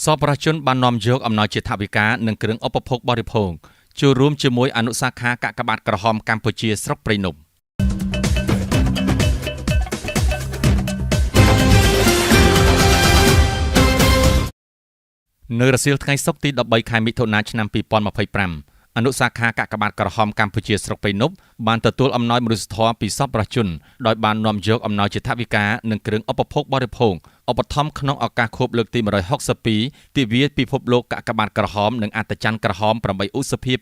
សប្បុរសជនបាននាំយកអំណោយជាថវិកានិងគ្រឿងឧបភោគបរិភោគចូលរួមជាមួយអនុសាខាកាកបាទក្រហមកម្ពុជាស្រុកព្រៃនប់នៅរសៀលថ្ងៃសុក្រទី13ខែមិថុនាឆ្នាំ2025អនុសាខាកាកបាទក្រហមកម្ពុជាស្រុកព្រៃនប់បានទទួលអំណោយមនុស្សធម៌ពីសប្បុរសជនដោយបាននាំយកអំណោយជាថវិកានិងគ្រឿងឧបភោគបរិភោគឧបត្ថម្ភក្នុងឱកាសខួបលើកទី162ទិវាពិភពលោកកាកបាទក្រហមនិងអត្តច័ន្ទក្រហម8ឧសភា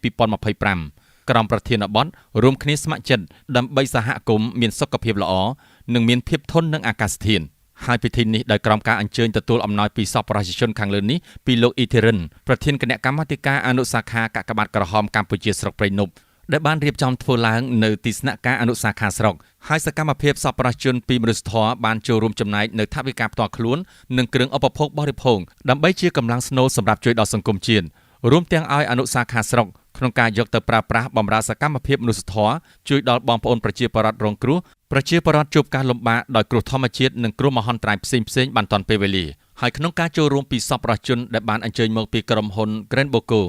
2025ក្រោមប្រធានបទរួមគ្នាស្ម័គ្រចិត្តដើម្បីសហគមន៍មានសុខភាពល្អនិងមានភាពធន់នឹងអាកាសធាតុហើយពិធីនេះដោយក្រោមការអញ្ជើញទទួលអំណោយពីសប្បុរសជនខាងលើនេះពីលោកអ៊ីធីរិនប្រធានគណៈកម្មាធិការអនុសាខាកាកបាទក្រហមកម្ពុជាស្រុកព្រៃនប់ដែលបានរៀបចំធ្វើឡើងនៅទីស្នាក់ការអនុសាខាស្រុកហើយសកម្មភាពសប្បុរសជនពីមនុស្សធម៌បានចូលរួមចំណែកនៅថវិកាផ្ទាល់ខ្លួននិងគ្រឿងឧបភោគបរិភោគដើម្បីជាកម្លាំងស្នូលសម្រាប់ជួយដល់សង្គមជាតិរួមទាំងឲ្យអនុសាខាស្រុកក្នុងការយកទៅប្រើប្រាស់បម្រើសកម្មភាពមនុស្សធម៌ជួយដល់បងប្អូនប្រជាពលរដ្ឋរងគ្រោះប្រជាពលរដ្ឋជួបការលំបាកដោយគ្រោះធម្មជាតិនិងគ្រោះមហន្តរាយផ្សេងៗបានទាន់ពេលវេលាហើយក្នុងការចូលរួមពីសប្បុរសជនដែលបានអញ្ជើញមកពីក្រុមហ៊ុន Grand Boko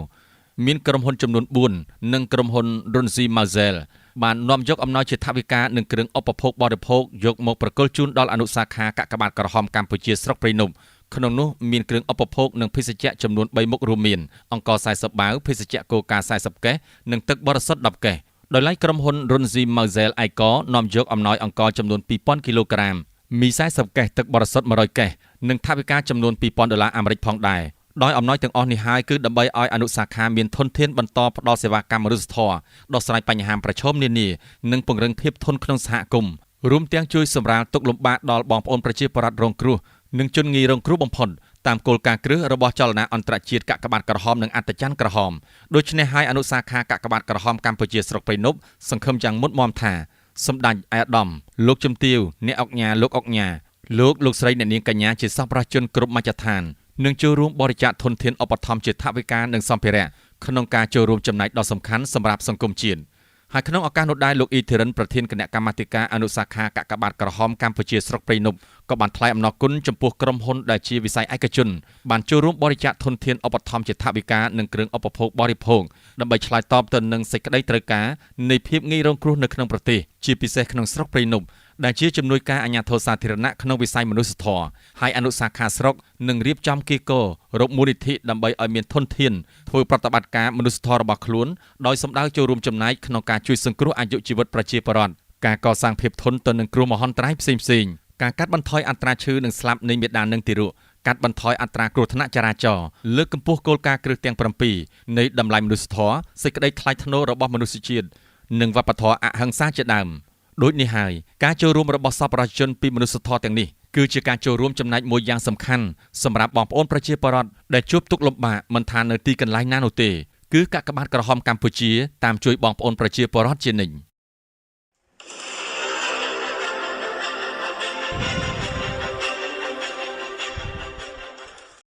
មានក្រុមហ៊ុនចំនួន4និងក្រុមហ៊ុន Runzi Mazel បាននាំយកអំណោយជាថវិកានិងគ្រឿងឧបភោគបរិភោគយកមកប្រគល់ជូនដល់អនុសាខាកាកបាទក្រហមកម្ពុជាស្រុកព្រៃនប់ក្នុងនោះមានគ្រឿងឧបភោគនិងភេសជ្ជៈចំនួន3មុខរួមមានអង្ករ40បាវភេសជ្ជៈកូកា40កេសនិងទឹកបរិសុទ្ធ10កេសដោយឡែកក្រុមហ៊ុន Runzi Mazel ឯកនាំយកអំណោយអង្ករចំនួន2000គីឡូក្រាមមី40កេសទឹកបរិសុទ្ធ100កេសនិងថវិកាចំនួន2000ដុល្លារអាមេរិកផងដែរដោយអំណោយទាំងអស់នេះហើយគឺដើម្បីឲ្យអនុសាខាមានធនធានបន្តផ្ដល់សេវាកម្មមនុស្សធម៌ដោះស្រាយបញ្ហាប្រឈមនានានិងពង្រឹងភាពធន់ក្នុងសហគមន៍រួមទាំងជួយសម្រាលទុក្ខលំបាកដល់បងប្អូនប្រជាពលរដ្ឋរងគ្រោះនិងជនងាយរងគ្រោះបំផុតតាមគោលការណ៍គ្រឹះរបស់ចលនាអន្តរជាតិកាកបាទក្រហមនិងអត្តច័ន្ទក្រហមដូច្នេះហើយអនុសាខាកាកបាទក្រហមកម្ពុជាស្រុកព្រៃនប់សង្ឃឹមយ៉ាងមុតមមថាសម្ដេចឯកឧត្តមលោកជំទាវអ្នកអុកញ៉ាលោកអុកញ៉ាលោកលោកស្រីអ្នកនាងកញ្ញាជាសប្បុរសជនគ្រប់មជ្ឈដ្ឋាននឹងចូលរួមបរិច្ចាគធនធានឧបត្ថម្ភជាថវិកានិងសម្ភារៈក្នុងការចូលរួមចំណែកដ៏សំខាន់សម្រាប់សង្គមជាតិហើយក្នុងឱកាសនោះដែរលោកអ៊ីធីរិនប្រធានគណៈកម្មាធិការអនុសាខាកាកបាទក្រហមកម្ពុជាស្រុកព្រៃនប់ក៏បានថ្លែងអំណរគុណចំពោះក្រុមហ៊ុនដែលជាវិស័យឯកជនបានចូលរួមបរិច្ចាគធនធានឧបត្ថម្ភជាថវិកានិងគ្រឿងឧបភោគបរិភោគដើម្បីឆ្លើយតបទៅនឹងសេចក្តីត្រូវការនៃភាពងាយរងគ្រោះនៅក្នុងប្រទេសជាពិសេសក្នុងស្រុកព្រៃនប់ដែលជាជំនួយការអាជ្ញាធរសាធារណៈក្នុងវិស័យមនុស្សធម៌ហើយអនុសាខាស្រុកនឹងរៀបចំគីកោរកមូលនិធិដើម្បីឲ្យមានធនធានធ្វើប្រតិបត្តិការមនុស្សធម៌របស់ខ្លួនដោយសម្ដៅចូលរួមចំណែកក្នុងការជួយសង្គ្រោះអាយុជីវិតប្រជាពលរដ្ឋការកសាងភាពធន់ទៅនឹងគ្រោះមហន្តរាយផ្សេងៗការកាត់បន្ថយអត្រាឈឺនិងស្លាប់នៃមាតានិងទារកកាត់បន្ថយអត្រាគ្រោះថ្នាក់ចរាចរណ៍លើកកម្ពស់គោលការណ៍គ្រឹះទាំង7នៃតម្លៃមនុស្សធម៌សេចក្តីថ្លៃថ្នូររបស់មនុស្សជាតិនិងវប្បធម៌អហិង្សាជាដើមដូចនេះហើយការចូលរួមរបស់សប្បុរសជនពីមនុស្សធម៌ទាំងនេះគឺជាការចូលរួមចំណែកមួយយ៉ាងសំខាន់សម្រាប់បងប្អូនប្រជាពលរដ្ឋដែលជួបទុក្ខលំបាកមិនថានៅទីកន្លែងណានោះទេគឺកាកបាទក្រហមកម្ពុជាតាមជួយបងប្អូនប្រជាពលរដ្ឋជានិច្ច។